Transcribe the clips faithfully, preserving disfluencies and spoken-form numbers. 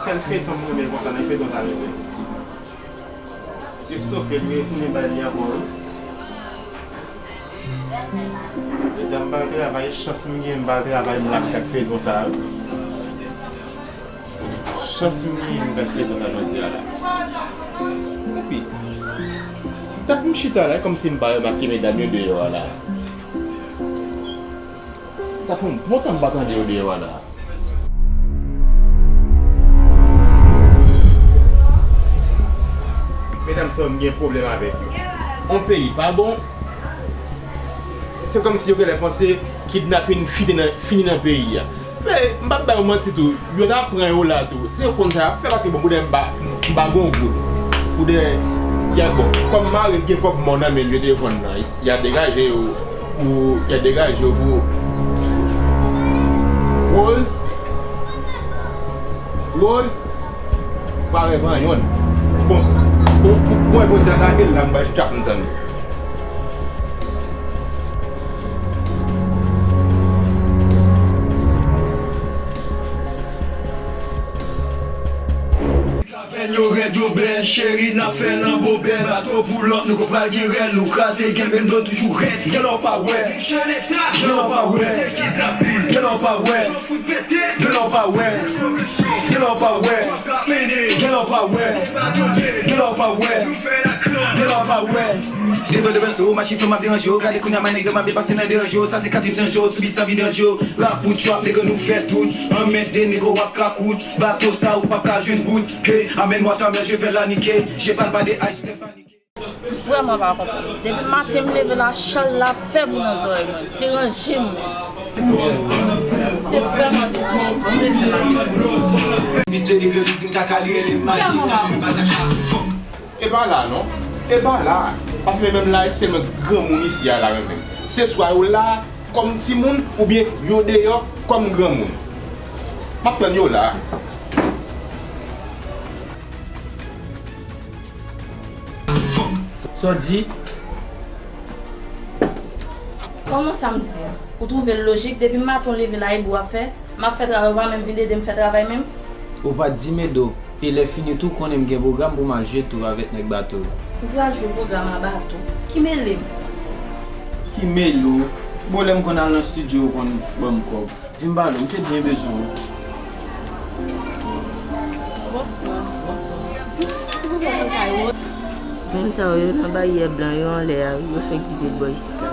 Sèl feyton m renmen konsa, nan feyton sa renmen. Yo stope l, yo retounen bay li ankò, wi. Deja m pa al travay, chans m gen, m pa al travay, m la ap gad feyton sa a, wi. Chans m gen, m gad feyton sa jodi a la. Epi, dat m chita la, e kòmsi m pa remake medam yo deyò a la. Sa fè yon bon tan m pa tande yo deyò a la. Medam sa yo, m gen pwoblèm avèk yo. On peyi pa bon. Se kòmsi yo genlè panse kidnapin fini nan, fini nan peyi a. Fè, m p ap ba yo manti tou, yo ta pran yo la tou. Si yo konn sa y ap fè, paske bon, pou dèyè m pa, m pa gon goud. Pou dèyè, y a bon. Kòm mari m gen kòb mò nan men l, yo te vann nan. Y a degaje yo pou, y a degaje yo pou Rose. Rose pa rèv an yonn. Bon, bon, bon, mwen vo di a lage l la, m bay chak m tann. Avè yo rèd yo bèl, cheri n ap fè nan bobè. Bato pou lòt, nou gon pral gen rèl, ou kraze, kenbe m do toujou rèd. Genlè w pa wè, genlè w pa wè, genlè w pa wè, genlè w pa wè, genlè w pa wè, genlè w pa wè, genlè w pa wè, genlè w pa wè. Devan devan sou machi fè m ap deranje yo. Gade kounye a my nigga m ap depase nan deranje yo. Sa se katriyèm sanso sou beat sa vin deranje yo. Rap ou trap nigga nou fè tout. Anmède nigga w ap ka kout. Bato sa ou p ap ka jwenn bout. Hey, amène-moi ta main, je vais la niquer. J'ai pas le pas de ice, je vais paniquer. Vrèman pa konprann. Depi maten m leve la, chal la fè bri nan zòrèy mwen. Deranje m. Se vrèman deranje m. Mwen vle fè lavi. Misye li vle li di m kaka li rele m. Vrèman pa konprann. E pa la non. E pa la. Paske menm la, e sèlman granmoun isi a la renmen. Se swa yo la kòm timoun, oubyen yo deyò kòm granmoun. M ap tann yo la. Sa w di? Kòman sa m di a? Ou twouve l lojik, depi maten w leve la, e bri w ap fè? M ap fè travay, ou pa menm vin ede m fè travay menm? Ou pa t di m ede w. E lè fini tou, konnen m gen pwogram pou m al jwe tou avèk nèg bato yo. Ou pral jwe pwogram a bato? Ki mele m? Ki mele w? Bon, lè m konn al nan estidyo, ou konn ban m kòb. Vin pale w, m te byen bezwen w. Bonswa. Bonswa. Silvouplè, mwen kay ou. Timoun sa yo, yo nan baryè blan yo anlè a, wi, yo fenk vide l bò isit la.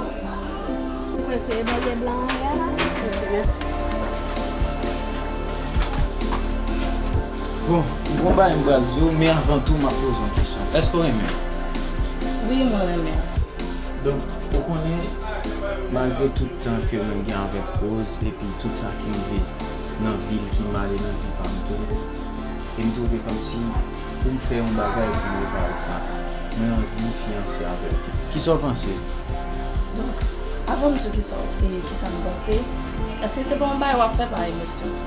Mwen se baryè blan anlè a la. Mèsi. Bon, m gon bagay m pral di w, men avan tou, m ap poze w yon kesyon. Èske w renmen l? Wi, mwen renmen l. Donk, ou konnen, malgre tout tan ke mwen gen avèk Rose, epi tout sa ki rive nan vi l, ki mal e nan vi pa m tou, e m twouve kòmsi pou m fè yon bagay pou m repare sa, mwen anvi fiyanse avè l. Kisa w panse? Donk, avan m di w kisa, e, kisa m panse, èske se pa yon bagay w ap fè pa emosyon?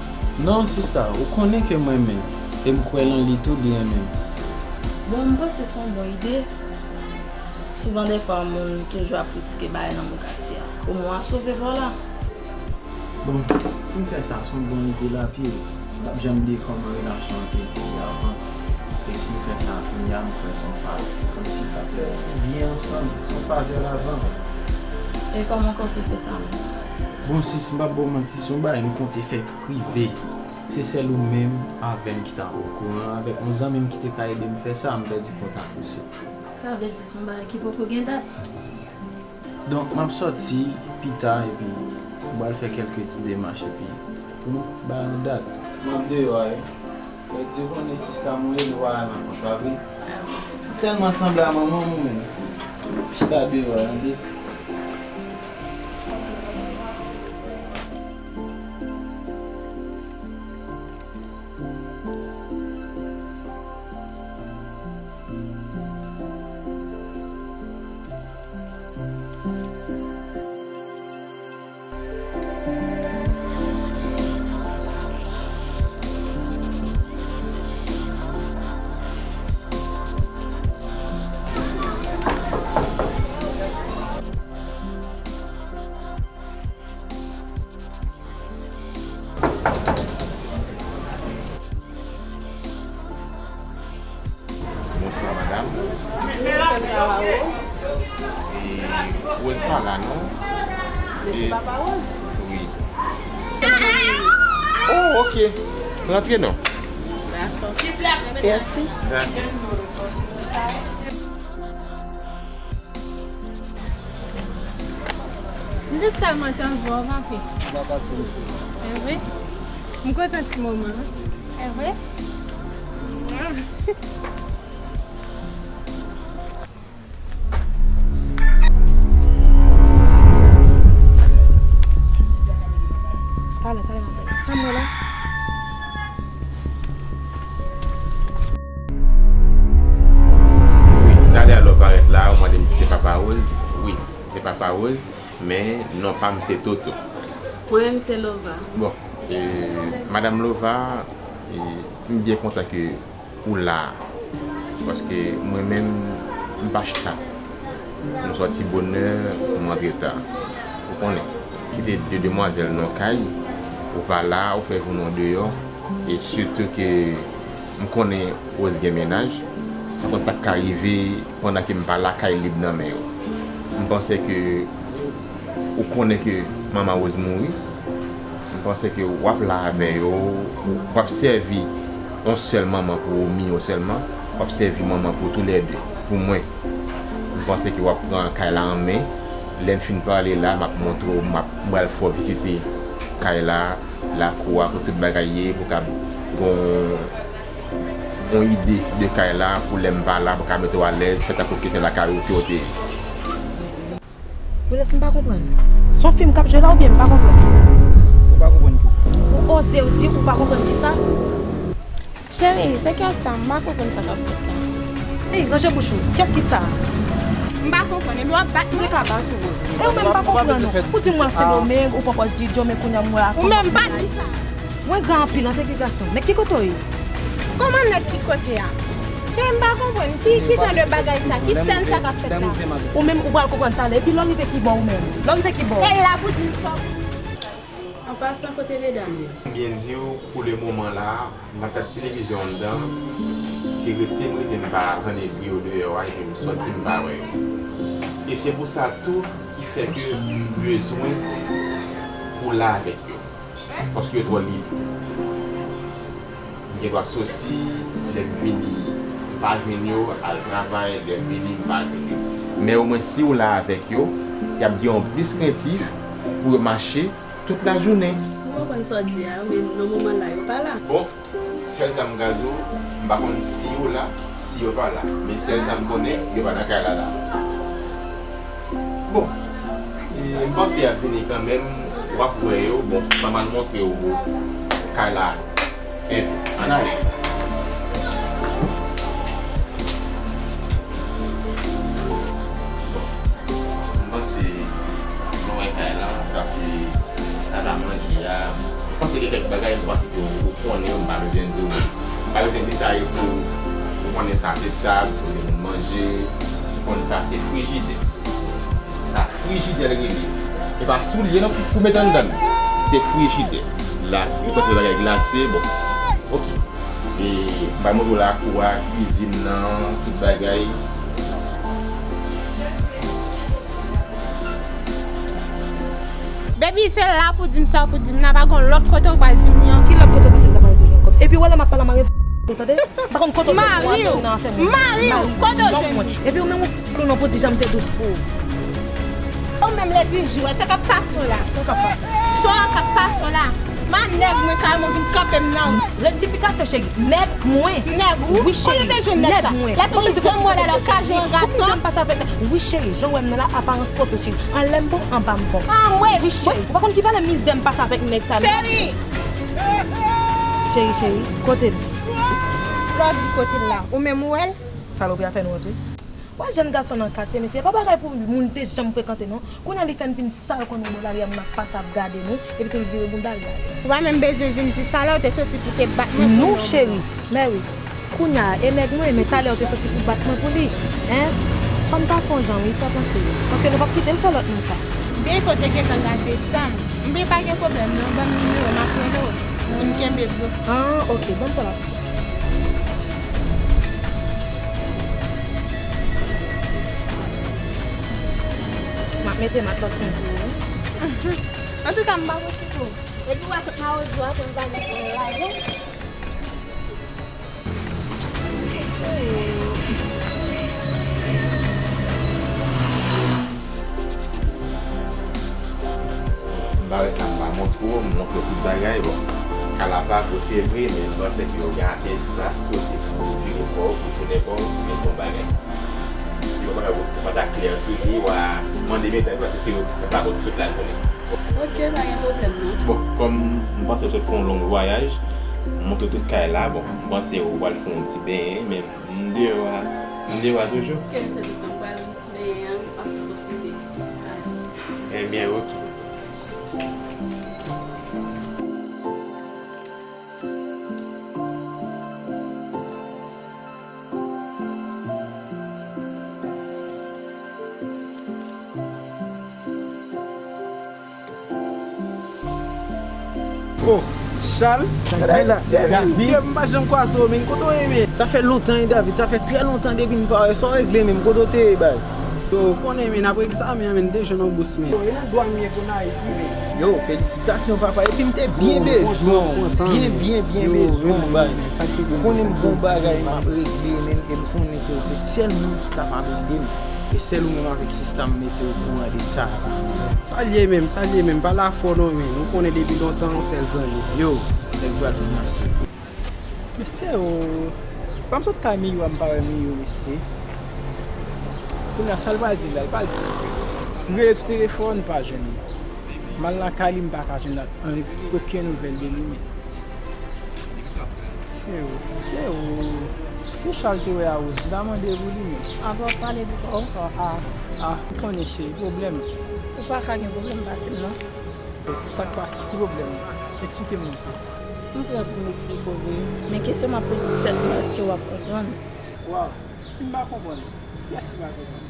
Non, sista, ou konnen ke m renmen l, e m kwè nan li tou, li renmen m. Bon, m panse se yon bon ide. Souvan dèfwa, moun toujou ap kritike bagay nan moun katye a. Omwen w a sove pa w la. Bon, si m fè sa, se yon bon ide lapid. M t ap janm bliye kòman relasyon an te di avan. E si m fè sa kounye a, m kwè se yon pa, kòmsi n t ap fè byen ansanm, se yon pa vè lavan. E kòman w konte fè sa menm? Bon, sis, m p ap ba w manti, se yon bagay m konte fè prive. Se sèl ou menm avè m ki ta okouran, avèk yon zanmi m ki te ka ede m fè sa, m pèdi kontak ou, se. Sa vle di se yon bagay ki poko gen dat? Donk, m ap sòti pita epi m pral fè kèlke ti demach epi pou nou ba yon dat. M ap deyò a wi. Fredi, ou konnen sista mwen rele w a nan kont la wi. Ou tèlman sanble a manman m ou menm. Chita deyò a tande. Bonswa, madam. Rose pa la, non? Mesye Papa Rose? Wi. Oh, ok. Rantre, non. Dakò. Mèsi. Dakò. M te tèlman t anvi wè w, papi. Sa pase, mesye? Evre? M kontan ti moman an. Evre? Talè, talè, m ap gade. Sa m wè la? Wi, talè a lè w parèt la, ou mande m si se Papa Rose. Wi, se Papa Rose, men non pa m se Toto. Mwen menm se Lova. Bon, e, Madam Lova, e, m byen kontan ke ou la a. Paske mwen menm, m pa chita. M sòti bonè, m rantre ta. Ou konnen, kite de demwazèl nan kay, ou pa la, ou fè jounen w deyò, e sitou ke m konnen Rose gen mennaj, pa kont sa k ka rive pandan ke m pa la, kay lib nan men yo. M panse ke ou konnen ke manman Rose mouri, m panse ke w ap la avè yo, w ap sèvi yon sèl manman pou Romeo sèlman, w ap sèvi manman pou toulède, pou mwen. M panse ke w ap pran kay la an men. Lè n fin pale la, m ap montre w, m ap, m pral fè w vizite kay la, lakou a, kote tout bagay ye, pou w ka gen yon ide de kay la, pou lè m pa la, pou w ka mete w alèz, fè tankou ke se lakay ou ke w te ye. Wilès, m pa konprann. Se yon fim k ap jwe la oubyen m pa konprann? Ou pa konprann kisa? Ou oze w di ou pa konprann kisa? Cheri, se kè sa, m pa konprann sa k ap fèt la. Ey, ranje bouch ou. Kiyès ki sa? M pa konprann, epi w ap bat mwen? Mwen ka bat ou, Rose. E ou menm pa konprann, non. Ou di m w al Sendomeng, ou poko di Djòmè, kounye a m wè a. Ou menm pa di sa. Mwen gran anpil, an tanke gason. Nèg ki kote w ye? Kòman nèg ki kote a? Cheri, m pa konprann. Ki, ki jan de bagay sa? Ki sèn sa k ap fèt la? Ou menm, ou pral konprann talè. Epi lè w rive ki bò ou menm? Lè w rive ki bò? E la pou di m sa. An pasan, kote medam yo? M byen di w, pou le moman la, m ap gad televizyon anndan, se rete m rete m pa tande bri yo deyò a, epi m sòti m pa wè yo. E se pou sa tou ki fè ke m bezwen pou la avèk yo. Paske yo twò lib. M gen dwa soti, lè m vini, m pa jwenn yo, al travay, lè m vini, m pa jwenn yo. Men omwen si w la avèk yo, y ap gen yon plis krentif pou yo mache tout lajounen. M konprann sa w di a, men nan moman la, yo pa la. Bon, sèl sa m ka di w, m pa konn si yo la, si yo pa la. Men sèl sa m konnen, yo pa nan kay la la. Bon, e, m panse y ap vini kanmenm, w ap wè yo. Bon, m ap al montre w kay la. Enben, ann ale. Bon, m panse nou wè kay la, sa se sal a manje a. M panse gen kèk bagay, m panse ke ou konnen yo, m pa bezwen di w. M pa bezwen detaye pou ou konnen sa se tab, kote moun manje, ou konn sa se frijidè. Sa frijidè l rele. E pa soulye non pou, pou met anndan l. Se frijidè. La, yo pote bagay glase, bon. Ok. E, m pral montre w lakou a, kwizin nan, tout bagay. Baby, se la pou di m sa w pou di m nan, pa gon lòt kote w pral di m li ankò. Ki lòt kote w panse m ta pral di w li ankò? Epi w wè lè m ap pale a mari w, tande? M pa konn kote w soti, w antre nan afè moun. Mari w, kote w jwenn li? Epi w menm ou non pou di jan m te dous pou ou. Ou menm lè di jou a, sa k ap pase w la? Sa k ap pase? Sa k ap pase w la? M Pa nèg mwen, kay mwen vin kanpe m nan. Rektifikasyon, cheri. Nèg mwen. Nèg ou? Wi, cheri. Kote w te jwenn nèg sa? Lè fini, jan m wè la, lè w ka jwenn yon gason. Wi, cheri, jan w wè m nan la, aparans pwopo, cheri. Anlè m bon, anba m bon. Anmwey. Wi, cheri. Ou pa konn ki valè mizè m pase avèk nèg sa, non? Cheri. Cheri, cheri, kote l? Lè w di kote l la, ou menm ou wè l? Salopri a fè nou antre. Wè jèn gason nan katye, mesye, e pa bagay pou moun te janm frekante, non. Kounye a li fè n vin sal kò nou bò lari a, moun ap pase ap gade nou, epi tou l vire bounda l ale. Ou pa menm bezwen vin di sa, lè w te soti pou te bat mwen pou non, cheri. Mè wi. Kounye a, e nèg mwen, men talè w te soti pou bat mwen pou li. Hein? Fò n ta fè yon jan, wi, sa w panse? Paske nou p ap kite l fè lòt moun sa. Gen kote gentan gate san m. Men pa gen pwoblèm, non, ban m nimewo, m ap rele w. Pou n kenbe blo. Ah, ok, ban m pran l. M ap mete matlòt mwen pou ou, wi. Antouka, m pa pran foto. Epi w wè tout mawozo a, fè m valiz mwen lage. M pa wè sa m pa montre w, m montre w tout bagay. Bon, kay la pa gwo, se vre, men m panse ke w gen ase espas kote pou w vire kò w, pou w tounen kò w, men bon bagay. Si yon bagay ou pa ta klè sou li, w a mande m etay, paske se ou k ap pot tout la pou li. Ok, pa gen pwoblèm, non. Bon, kòm m panse w sot fè yon long vwayaj, m montre w tout kay la, bon, m panse w pral fè yon ti benyen, men m deyò a, m deyò a toujou. Ok, se tout tan pral. Men, m ap pwofite. Ebyen, ok. Oh, Charles, David, m pa janm kwaze w, men kote w ye, men? Sa fè lontan, wi, David, sa fè trè lontan depi n pa wè. Sa w regle menm, kote w te ye, baz? Yo, ou konnen, men, n ap egzamen an, men, m te jwenn yon bous, men. Yo, e nan dwa m ye Gonayiv, wi, men. Yo, felisitasyon, papa, epi m te byen bezwen w, byen, byen, byen bezwen w, baz. Ou konnen m gon bagay m ap regle, men, e m konnen ke w se sèl moun ki kapab ede m. E sèl ou menm avèk sista m mete okouran de sa. Sa l ye menm, sa l ye menm, pa lafò non, men. Nou konnen depi lontan, yon sèl zanmi. Yo, nèg pral fiyanse. Mesye, o, pa m sot kay Miyo a, m pa wè Miyo, mesye. Kounye a, sa l pral di la, l pral di. M rele sou telefòn, m pa jwenn li. M al lakay li, m pa ka jwenn okenn nouvèl de li, men. Se ou, se ou. Si Charles te wè a ou, m ta mande pou li, men. Apa w pale pou kò w? Ah, ah, ah, ou konnen, cheri, pwoblèm. Ou pa ka gen pwoblèm pase m, non. Sa k pase? Ki pwoblèm? Eksplike m yon pè. M prè pou m eksplike w vre. Men kesyon m ap poze tèt mwen, èske w ap konprann? Waw, si m pa konprann, kiyès ki pa konprann?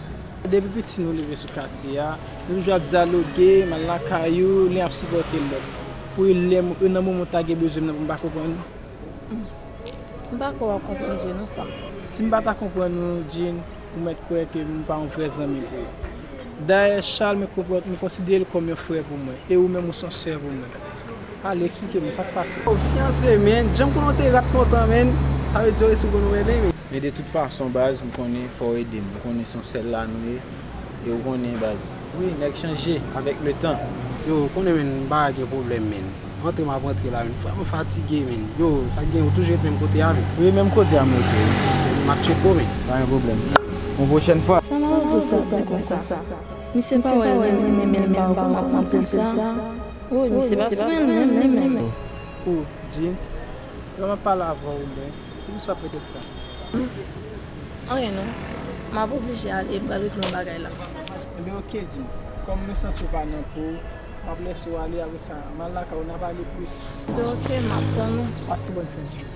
Depi piti nou leve sou katye a, nou toujou ap dyaloge, m al lakay ou, li ap sipòte lòt. Pou lè m, nan moman w ta gen bezwen m nan pou m pa konprann ou. M pa kwè w ap konprann vre non, Sam. Si m pa ta konprann ou, Jean, ou mèt kwè ke m pa yon vrè zanmi pou ou. Dayè, Charles, mwen konprann, mwen konsidere l kòm yon frè pou mwen, e ou menm ou se yon sè pou mwen. Ale, eksplike m sa k pase. Ou fiyanse, men, jan m konnen w te rat lontan, men, sa vle di w resi w konn rele, men. Men de tout fason, baz, m konnen fò w ede m. Ou konnen se yon sèl la nou ye. E ou konnen, baz. Wi, nèg chanje avèk letan. Yo, ou konnen, men, m pa gen pwoblèm, men. Antre m ap antre la, men. Frè, m fatige, men. Yo, sa k gen, ou toujou ret menm kote a, men. Wi, menm kote a m rete. M ap tcheke w, men. Pa gen pwoblèm. Yon pwochèn fwa. Sa mawozo sa ap di konsa? Misye pa wè l renmen m, men m pa wè kòman pou m di l sa. Wi, misye pa sou menm, menm, menm, menm. O, Jean, lè m ap pale avè w, men. Poukisa w ap fè tèt sa? Anyen non. M ap oblije ale, m pral regle yon bagay la. Ebyen, oke, Jean. Kòm mwen santi w pa nan po w, m ap lese w ale, apre sa, m al lakay ou, n a pale plis. Ebyen, oke, m ap tann ou. Pase bòn fen de jounen.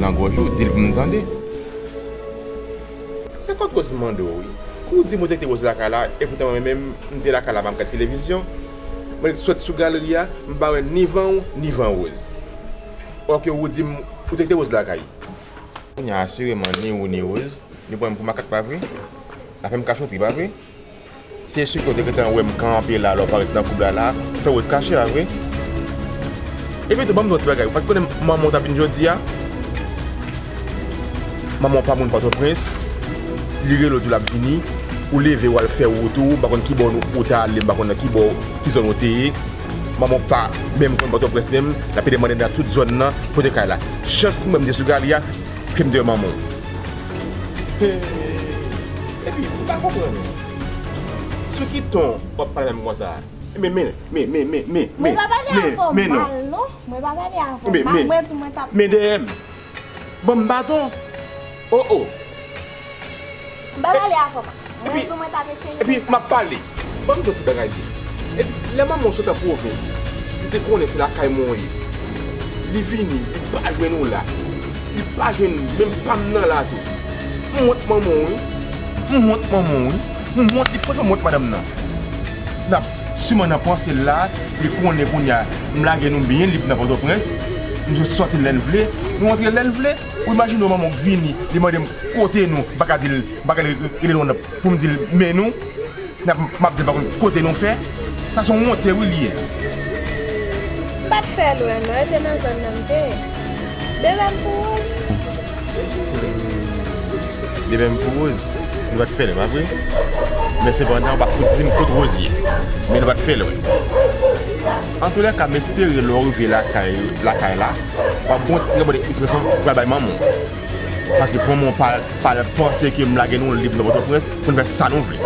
Nan gòj ou, di l pou m tande. Se kòd Rose mande w, wi. Ou di m ou te kite Rose lakay la, epoutan mwen menm, m te lakay la, pa m gad televizyon. Mwen sot sou galri a, m pa wè ni van ou, ni van Rose. Òke ou di m ou te kite Rose lakay. Kounye a asireman ni ou ni Rose, ni pran m pou makak, pa vre? N a fè m kachotri, pa vre? Se si ke w te gentan wè m kanpe la, lè w parèt nan koub la la, ou fè Rose kache, pa vre? Epi tou, ban m di w yon ti bagay, ou pa t konnen manman w t ap vin jodi a? Manman w pa moun Pòtoprens, li rele w di w l ap vini, ou leve w al fè wout ou, m pa konn ki bò ou te ale, m pa konn nan ki bò, ki zòn ou te ye. Manman w pa menm konn Pòtoprens menm, l ap pede mande nan tout zòn nan, kote kay la. Chans mwen m te sou galri a, ke m deyò manman w. Epi, m pa konprann ou. Sou ki ton w ap pale avè m konsa? Men, men, men, men, men, men, men, men, men, non. Mwen pa pale avè w mal, non. Mwen pa pale avè w mal. Men, men, mwen di mwen t ap men dèyè m. Ban m baton. O, o. M pa pale avè w mal. Mwen di mwen t ap eseye. Epi, m ap pale. Ban m di yon ti bagay byen. Epi, lè manman w sot an pwovens, li te konnen se lakay mwen w ye. Li vini, li pa jwenn ou la. Li pa jwenn menm pa m nan la tou. M wont manman w, wi. M wont manman w, wi. M wont li, franchman, m wont madanm nan. N ap siman nan panse l la, li konnen kounye a, m lage nou byen lib nan Pòtoprens. Nou sòti lè n vle, nou antre lè n vle. Ou imajine w manman w k vini, li mande m kote nou, m pa ka di l, m pa ka rele non l pou m di l men nou. N ap, m ap di l pa konn kote nou fè. Sa se yon wonte wi li ye. M pa t fè lwen non, e te nan zòn nan m te ye. De menm pou Rose. De menm pou Rose. Nou pa t fè lwen, pa vre? Men sepandan, ou pa fout di m kot Rose ye. Men nou pa t fè lwen. Antoulèka, m espere lè w rive lakay, lakay la, w ap gon trè bon eksplitasyon pou al bay manman w. Paske pou manman w pa, pa panse ke m lage nou lib nan Pòtoprens pou n fè sa nou vle.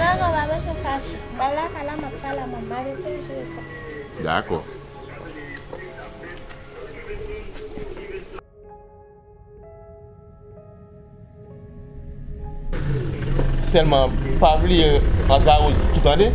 Manman, pa bezwen fache. M pral lakay la, m ap pale ak manman, m ap eseye jere sa. Dakò. Sèlman, pa bliye rantre a Rose tou, tande?